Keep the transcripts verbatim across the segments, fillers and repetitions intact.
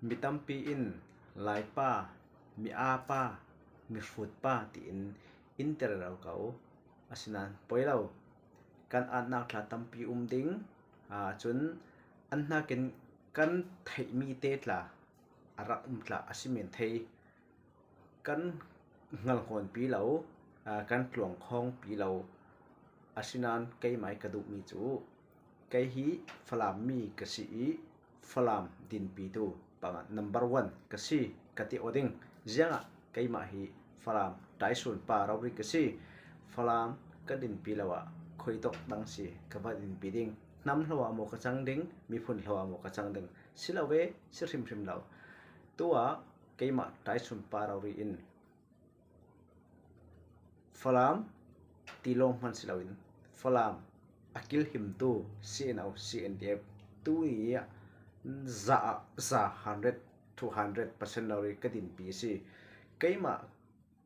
Mi tampi in Laipa, mi apa, mi hrutpa tiin in tel rero ko, asinan poi lo. Kan atnak tla tampi um ding, aa, cun an hnakin kan theih mite tla a rak um tla a si men thei. Kan hngalhhawnpi lo, aa, kan tluangkhawngpi lo. Asinan keimah i ka duhmi cu kei hi Falam mi ka si i Falam dinpitu panga number one ka si ka ti aw ding. Ziangah keimah hi Falam Taisun pa rori ka si. Falam ka dinpi lo ah khuitawk dang si ka va dinpi ding. Hnam hlo ah maw ka cang ding, miphun hlo ah maw ka cang ding. Si lo ve, si hrimhrim lo. Tu ah keimah Taisun pa rori in Falam ti lawng hman si loin Falam a kilhimtu C N O, C N D F tu ni ah za ah za hundred, two hundred percent rori ka dinpi a si. Keimah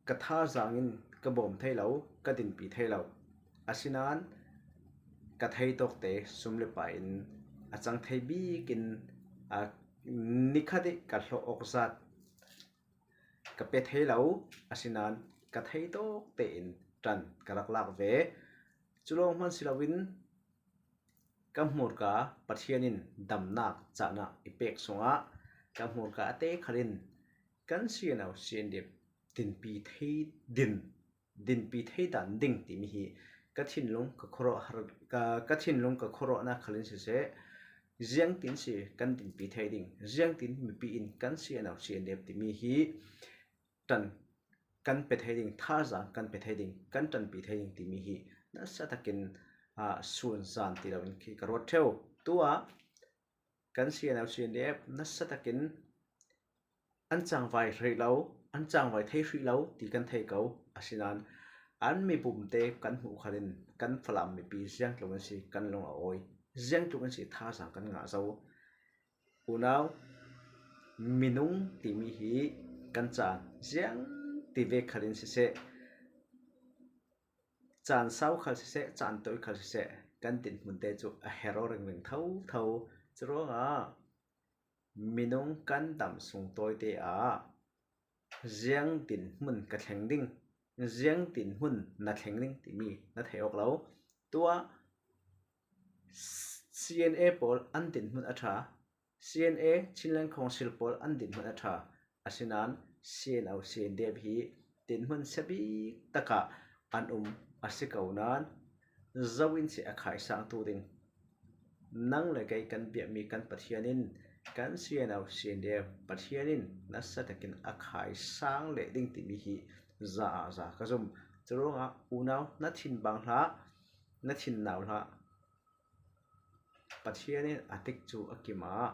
ka thazaang in ka bawm thei lo, ka dinpi thei lo. Asinan ka theitawkte sum le pai in a cang thei bik in, a, nikhat i ka hlawh awk zat ka pe thei lo, asinan ka theitawk tein ṭan ka rak lak ve. Cu lawng hman si loin ka hmurka Pathian in damnak cahnak i pek sungah ka hmurka a te khal in kan C N O, C N D F dinpi thei din, dinpi thei dan ding timi hi ka thinlung ka khuaruah har, ka, ka thinlung ka khuaruahnak khal in siseh, ziangtin si kan dinpi thei ding, ziangtin mipi in kan C N O, C N D F timi hi ṭan kan pe thei ding, thazaang kan pe thei ding, kan ṭanpi thei ding timi hi nasa takin, aa, sun zan ti loin khi ka ruat ṭheu. Tu ah kan C N O, C N D F nasa takin an cangvai hrih lo, an cangvai thei hrih lo ti kan thei ko. Asinan an mibumte kan hmuh khal in kan Falam mipi ziangtluk in si kan lung a awi, ziangtluk in si thazaang kan ngah zo. Unau, minung timi hi kan caan ziang ti ve khal in siseh, caan sau khal siseh, caan tawi khal siseh, kan dinhmunte cu a herh aw ringring thotho. Curuangah minung kan dam sung tawite ah ziang dinhmun ka thleng ding, ziang dinhmun na thleng ding timi na thei awk lo. Tu ah C N A pawl an dinhmun a ṭha, C N A, Chinland Council pawl an dinhmun a ṭha. Asinan C N O, C N D F hi dinhmun siabik takah an um a si ko nain zo in si a khaisangtu ding. Nang le kei kan biakmi kan Pathian in kan C N O, C N D F Pathian in nasa takin a khaisang leh ding timi hi za ah za ka zum. Curuangah unau, na thinbang hlah, na thinnau hlah. Pathian in a tikcu a kim ah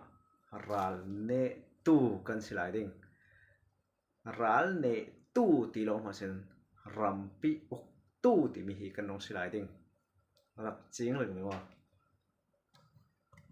ral nehtu kan si lai ding. Ral nehtu ti lawng hmanh sin rampi uktu timi hi kan rung si lai ding. Rak cing ringring maw?